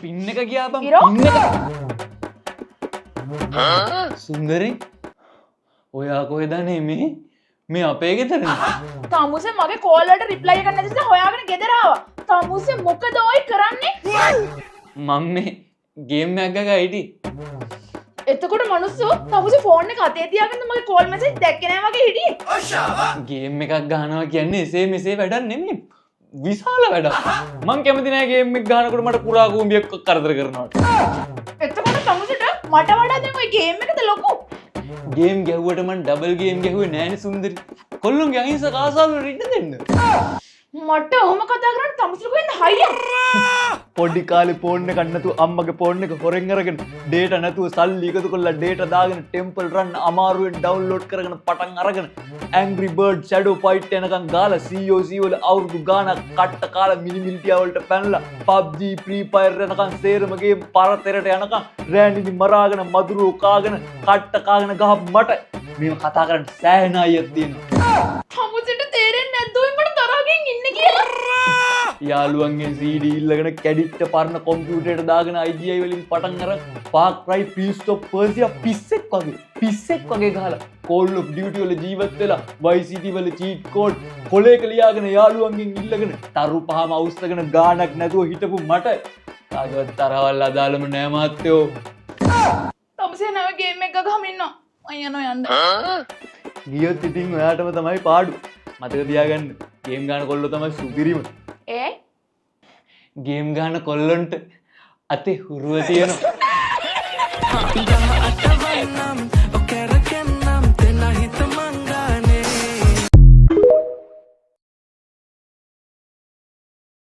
පින් එක ගියා බං. ඉරෝ? පින් එක. සුන්දරේ, ඔයා කොහෙද අනේ මේ? මේ අපේ ගෙදරනේ. තමුසේ මගේ කෝල් වලට රිප්ලයි එකක් නැති නිසා හොයාගෙන ගෙදර ආවා. තමුසේ මොකද ඔය කරන්නේ? මං මේ ගේම් එකක් ගගා හිටියේ. එතකොට මනුස්සෝ තමුසේ ෆෝන් එක අතේ තියාගෙන මගේ කෝල් මැසේජ් දැක්කේ නෑ වගේ හිටියේ. ගේම් එකක් ගහනවා කියන්නේ එසේ මෙසේ වැඩක් නෙමෙයි. විශාල වැඩක්. මං කැමති නෑ ගේම් එක ගහනකොට මට කුරා කූඹියක් කරදර කරනවට. එතකොට තමුසෙට මට වඩා දැන් ඔය ගේම් එකද ලොකු? ගේම් ගැහුවට මං ඩබල් ගේම් ගැහුවේ නෑනේ සුන්දරි. කොල්ලොන්ගේ අහිංසක ආසාව වලට ඉඩ දෙන්න. මට ඔහොම කතා කරන්න තමුසෙට කොහෙන්ද හයිය? පොඩි කාලේ ෆෝන් එකක් නැතුව අම්මගේ ෆෝන් එක හොරෙන් අරගෙන ඩේටා නැතුව සල්ලි එකතු කරලා ඩේටා දාගෙන ටෙම්පල් රන් අමාරුවෙන් ඩවුන්ලෝඩ් කරගෙන පටන් අරගෙන ඇන්ග්‍රි බර්ඩ් ෂැඩෝ ෆයිට් යනකම් ගාලා COC වල අවුරුදු ගාණක් කට්ට කාලා මිනි මිලිටියා වලට පැනලා PUBG free fire යනකම් සේරම ගේම් පරතරට යනකම් රෑ නිදි මරාගෙන මදුරුවෝ කාගෙන කට්ට කාගෙන ගහපු මට මේව කතා කරන්න සෑහෙන අයියක් තියෙනවා. තමුසෙට තේරෙන්නේ නැද්ද ඔය මට තරහින් ඉන්නේ කියලා? යාළුවන්ගෙන් CD ඉල්ලගෙන කැඩිච්ච පරණ කොම්පියුටරේට දාගෙන IGI වලින් පටන් අරන් Far Cry Prince of Persia පිස්සෙක් වගේ පිස්සෙක් වගේ ගහලා Call of Duty වල ජීවත් වෙලා Vice City වල චීට් කෝඩ් කොලේක ලියාගෙන යාළුවන්ගෙන් ඉල්ලගෙන තරු පහම අවුස්සගෙන ගාණක් නැතුව හිටපු මට කාගේවත් තරහවල් අදාළම නෑ මහත්තයෝ. තමුසේ නව ගේම් එක ගහමින් ඉන්නවා. මං යනවා යන්න. ගියොත් ඉතින් ඔයාටම තමයි පාඩු. මතක තියාගන්න ගේම් ගහන කොල්ලෝ තමයි සුපිරිම. ඒ? ගේම් ගහන කොල්ලොන්ට අතේ හුරුව තියෙනවා. ගහ අටවන්නම්